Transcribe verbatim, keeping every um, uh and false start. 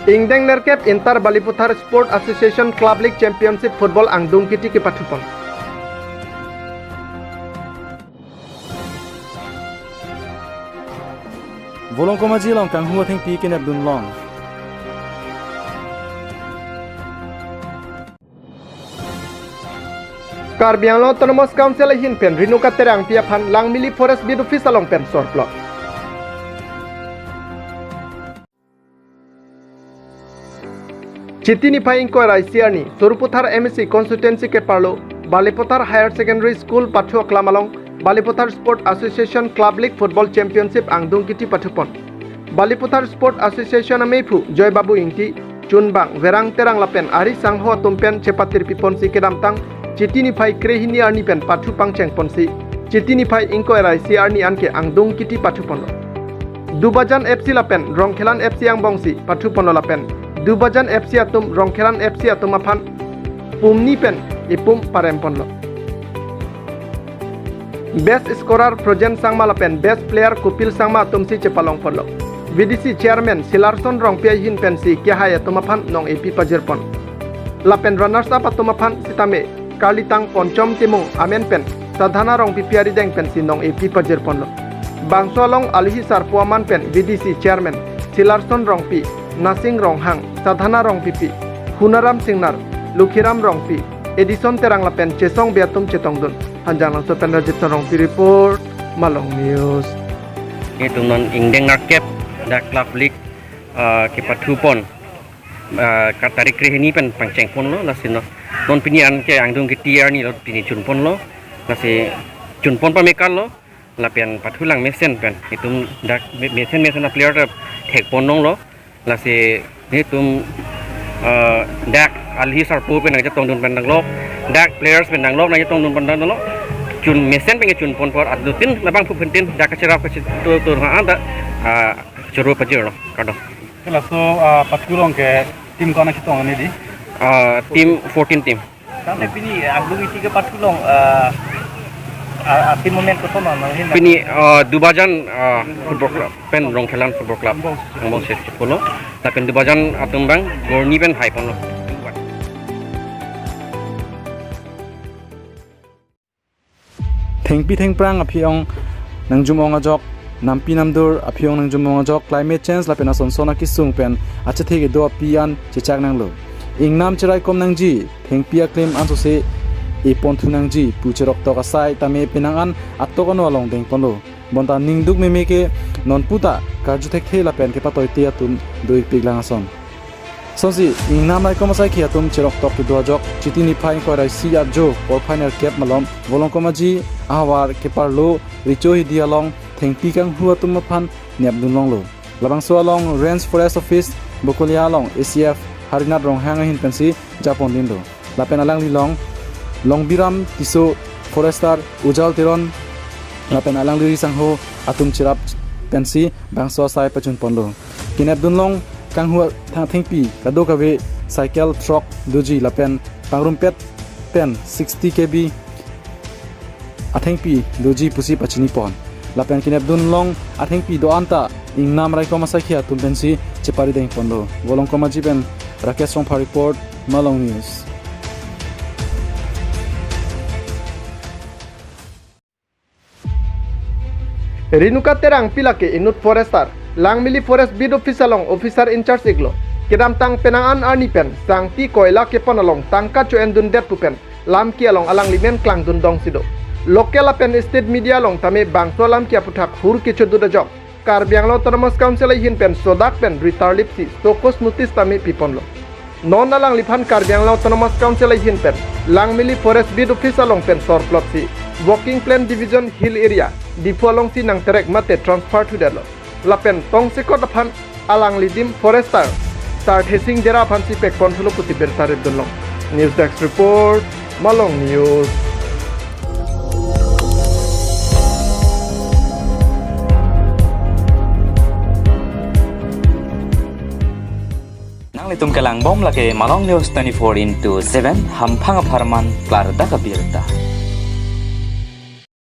Ingdeng nerkep Inter Balipathar Sport Association Club League Championship Football angdung kiti kepathupon. Volongkom Aji along kanghu athengpi kenepdun long. Karbi Anglong Autonomous Council ahin pen Renuka Terangpi aphan Langmili Forest Beat Office along pen sorplot. Chiti niphai ingkoi ra isi arni, Sarupathar M A C constituency keparlo, Balipathar Higher Secondary School pathu aklam along, Balipathar Sport Association Club League Football Championship angdung kiti pathupon. Balipathar Sport Association amephu Joy Babu Ingti, chunbang Verang Terang lapen ari sangho atum pen chepatirpiponsi kedamtang Chiti niphai krehini arni pen pathu pangchengponsi, Chiti niphai ingkoi ra isi arni anke angdung kiti pathuponlo. Dubajan F C lapen Rongkhelan F C angbongsi pathuponlo lapen Dubajan F C atum Rongkhelan F C atum aphan pumni pen ipum paremponlo. Best scorer Projen Sangma lapen best player Kopil Sangma atumsi chepalongponlo. V D C chairman Silarson Rongpi ahin pensi kehai atum aphan nong-epi pajirpon. Lapen runners up atum aphan sitame Karlitang Ponchom Timung amen pen Sadhana Rongpipi arideng pensi nong-epi pajirponlo. Bangso along alohi sarpo aman pen V D C chairman Silarson Rongpi, Nasing Ronghang, Sadhana Rongpipi, Hunaram Singnar, Lukhiram Rongpi, Edison Terang lapen Chesong Bey atum chetongdun. Hanjanglangso pen Rajit Rongpi report, Malong News. Itum non ingdeng nerkep dak Club League, ah, kepathupon, ah, ka tarik krehini pen pangchengponlo, lasi non, non pini anke angdung kiti arni lo pini chunponlo, lasi chunpon pamekar lo, lapen pathulang mesen pen itum dak me-, mesen mesen a player ta thekpon longlo, lasi itum, ah, dak alohi sarpo pen nangchetongdun pen danglok, dak players pen danglok nangchetongdun pen danglok, chun mesen pen chunpon apor adutin labang phu pentin dak kacherap kachetur tur ha anta, ah, choro pajirlo, kardom. Laso, ah, pathu along ke team ko-an nangchetong ani di? Ah, team fourteen team. Tangte pini angdung kiti kepathu along, ah, ah, ah, team amen koson ma, ma hin? Pini, ah, Dubajan, ah, Football Club pen Rongkhelan Football Club angbongsi chepolo. Lapen Dubajan atum abang gorni pen haiponlo. Thengpi thengphrang aphi-ong nangjum-ong ajok, nampi namdur aphi-ong nangjum-ong ajok, climate change lapen asonson akesung pen achethe kedo api an chechak nanglo. Ingnam cheraikom nangji, thengpi aklim ansose eponthu nangji pu cheroktok asai tame penang an atok ano along dengponlo. Bonta ningduk meme ke nonputa karju thekthe lapen kepatoite atum do-ikpik lang ason. Sonsi, ingnam raikom asaikhi atum cheroktok kedo ajok, Chiti niphai ingkoi ra isi arjo, porphai nerkep malom, Volongkom Aji ahavar keparlo, Richo Hidi along, thengpi kanghu atum aphan nepdun longlo. Labangso along Range Forest Office, Bokolia along A C F Harinath Ronghang ahin pensi japon dinlo. Lapen alanglilong, Longbiram Tisso, Forester Ujal Teron, lapen alangli risangho atum cherap pensi bangso asai pachunponlo. Kenepdun long kanghu athengpi kadokave cycle, truck doji lapen pangrumpet pen sixty K B athengpi doji pusi pachinipon. Lapen kenepdun long athengpi do-an ta ingnam raikom asaikhi atum pensi chepari dengponlo. Volongkom Aji pen Rakesh Rongphar report, Malong News. Renuka Terangpi lake inut forester, Langmili Forest Beat Office along officer in charge iklo. Kedamtang penang an arni pen sangti koila kepon along tangka cho-endundet pu pen lamki along alangli men klangdun dongsi do. Local lapen state media along tame bangso lamki aputhak hur kechodut ajok Karbi Anglong Autonomous Council ahin pen sodak pen ritarlipsi show cause notice tame piponlo. Non alangliphan Karbi Anglong Autonomous Council ahin pen Langmili Forest Beat Office along pen sorplotsi Working Plan Division Hill Area, Diphu alongsi nangterek mate transfer thudetlo. Lapen tongsekot aphan alangli adim forester Sarthesing Dera aphansi pekpon thulo pusi birta ritdun long. News Desk Report, Malong News. Nanglitum kelangbom lake Malong News twenty-four into seven, hamphang apharman klardak abirta.